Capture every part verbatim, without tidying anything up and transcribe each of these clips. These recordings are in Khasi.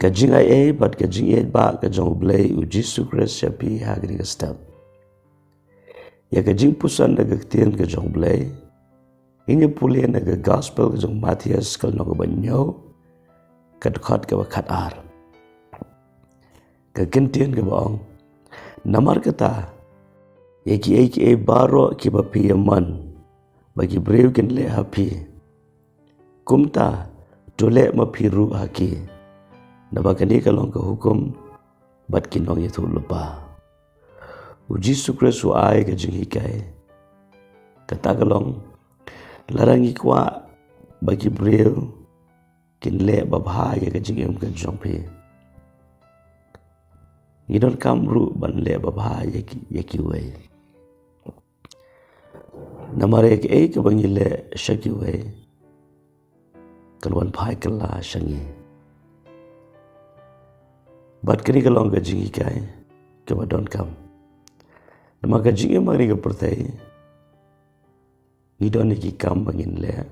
Ka jingaiei bad ka jingïeit ba ka jong U Blei U Jisu Khrist sha phi ha kane ka step. Ïa ka jingpuson da ka ktien ka jong U Blei ngin ïa pule na ka gospel ka jong Mathaios ka lynnong kaba hynñiew, ka dkhot kaba khatar. Ka ktien kaba ong, namar kata, ïa kiei kiei baroh kiba phi ïa mon ba ki briew kin leh ha phi, kumta to leh ma phi ruh ha ki, naba kane ka long ka hukum bad ki nongïathuhlypa. U Jisu Khrist u ai ka jinghikai. Kata ka long, lada ngi kwah ba ki briew kin leh babha ïa ka jingim ka jong phi, ngi donkam ruh ban leh babha ïa ki, ïa kiwei. Namar ïa kaei kaba ngi leh sha kiwei kan wan phai kylla sha ngi. Bad kane ka long ka jinghikai kaba donkam. Namar ka jingim ha kane ka pyrthei, ngi don ïa ki kam ba ngin leh,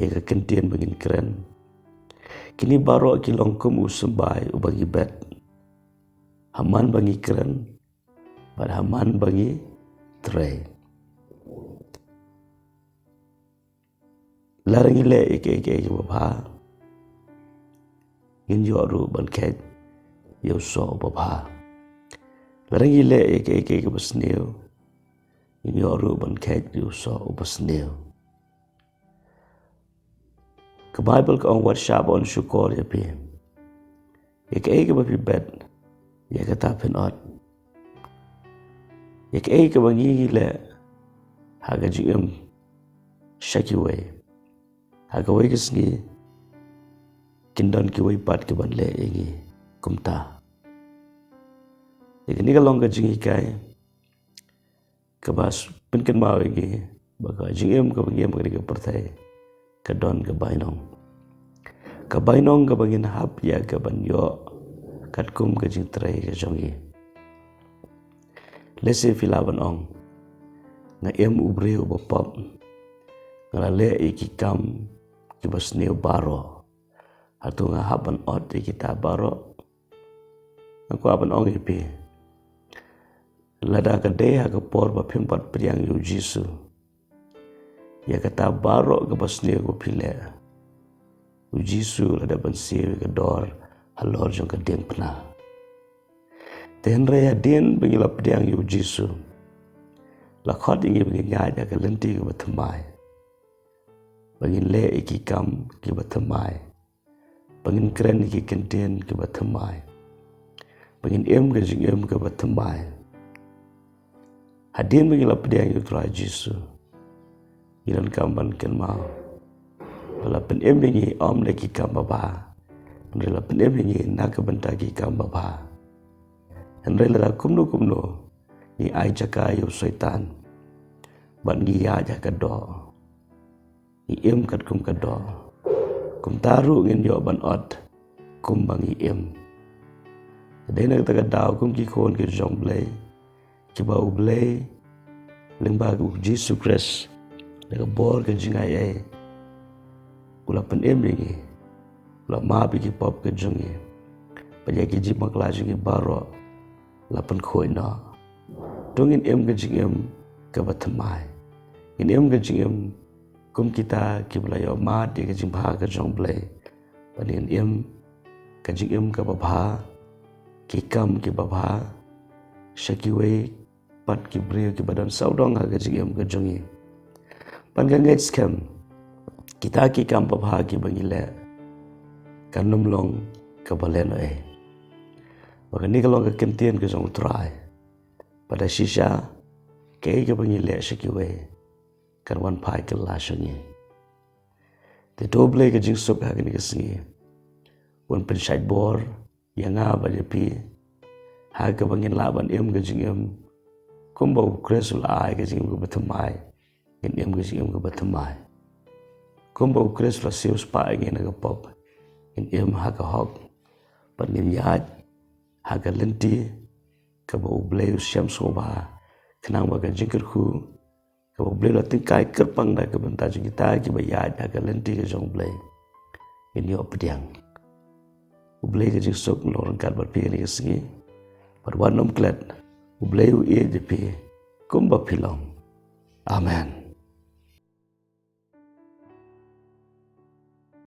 ïa ka ktien ba ngin kren. Kine baroh ki long kum u symbai uba ngi bet, ha man ba ngi kren bad ha man ba ngi trei. Lada ngi leh ïa kaei kaei kaba bha, ngin ïoh ruh ban kheit ïa u soh uba bha. Lada ngi leh ïa kaei kaei kaba sniew, ngin ïoh ruh ban kheit ïa u soh uba sniew. Ka Baibl ka ong, wat shah ba yn shukor ïa phi. Ïa kaei kaba phi bet, ïa kata phin ot. Ïa kaei kaba ngi leh ha ka jingim sha kiwei, ha kawei ka sngi kin don kiwei pat kiban leh ïa ngi kumta. Ïa kane ka long ka jinghikai kaba pynkynmaw ïa ngi ba ka jingim kaba ngi im ha kane ka pyrthei ka don ka bainong. Ka bainong kaba ngin hap ïa ka ban ïoh katkum ka jingtrei ka jong ngi. Lehse phi lah ban ong, nga im u briew uba pop, nga la leh ïa ki kam kiba sniew baroh, hato nga hap ban ot ïa kita baroh? Nga kwah ban ong ïa phi, lada ka dei ha ka por ba phim pat pdiang ïa u Jisu, ïa kata baroh kaba sniew ba phi leh, u Jisu u la dep ban siew ïa ka dor halor jong ka diengphna. Te hynrei hadien ba ngi la pdiang ïa u Jisu, la khot ïa ngi ba ngin ïaid ha ka lynti kaba thymmai, ba ngin leh ïa ki kam kiba thymmai, ba ngin kren ïa ki ktien kiba thymmai, ba ngin im ka jingim kaba thymmai. Hadien ba ngi la pdiang ïa u Trai Jisu, ngi donkam ban kynmaw ba la pynim ïa ngi ym da ki kam babha, hynrei la pynim ïa ngi na ka bynta ki kam babha. Hynrei lada kumno kumno ngi ai jaka ïa u Soitan bad ngi ïaid ha ka doh, ngi im katkum ka doh, kumta ruh ngin ïoh ban ot kumba ngi im. Dei na kata ka daw, kum ki khun ki jong U Blei, kiba U Blei lyngba u Jisu Khrist, da ka bor ka jingaiei, u la pynim ïa ngi, u la map ïa ki pop ka jong ngi, bad ïa ki jingpakla jong ngi baroh la pynkhuid noh. To ngin im ka jingim kaba thymmai, ngin im ka jingim kum kita kiba la ïoh mad ïa ka jingbha ka jong U Blei, bad ngin im ka jingim kaba bha, ki kam kiba bha sha kiwei pat ki briew kiba don sawdong ha ka jingim ka jong ngi. Bad nga ngeit skhem, kita ki kam babha kiba ngi leh kan ym long kaba lehnohei. Ba kane ka long ka ktien ka jong U Trai, ba da shisha kaei kaba ngi leh sha kiwei kan wan phai kylla sha ngi. Te to U Blei ka jingsuk ha kane ka sngi un pynshait bor ïa nga bad ïa phi, ha kaba ngin lah ban im ka jingim kumba u Khrist u la ai ka jingim kaba thymmai, ngin im ka jingim kaba thymmai. Kumba u Khrist u la siew spah ïa ngi na ka pop, ngin im ha ka hok, bad ngin ïaid ha ka lynti kaba U Blei u shem sngewbha, khnang ba ka jingkyrkhu kaba U Blei u la tyngkai kyrpang na ka bynta jong kita kiba ïaid ha ka lynti ka jong U Blei, ngin ïoh pdiang. U Blei ka jingsuk un long ryngkat bad phi kane ka sngi. Bad wat nym klet, U Blei u ïeit ïa phi kumba phi long. Amen.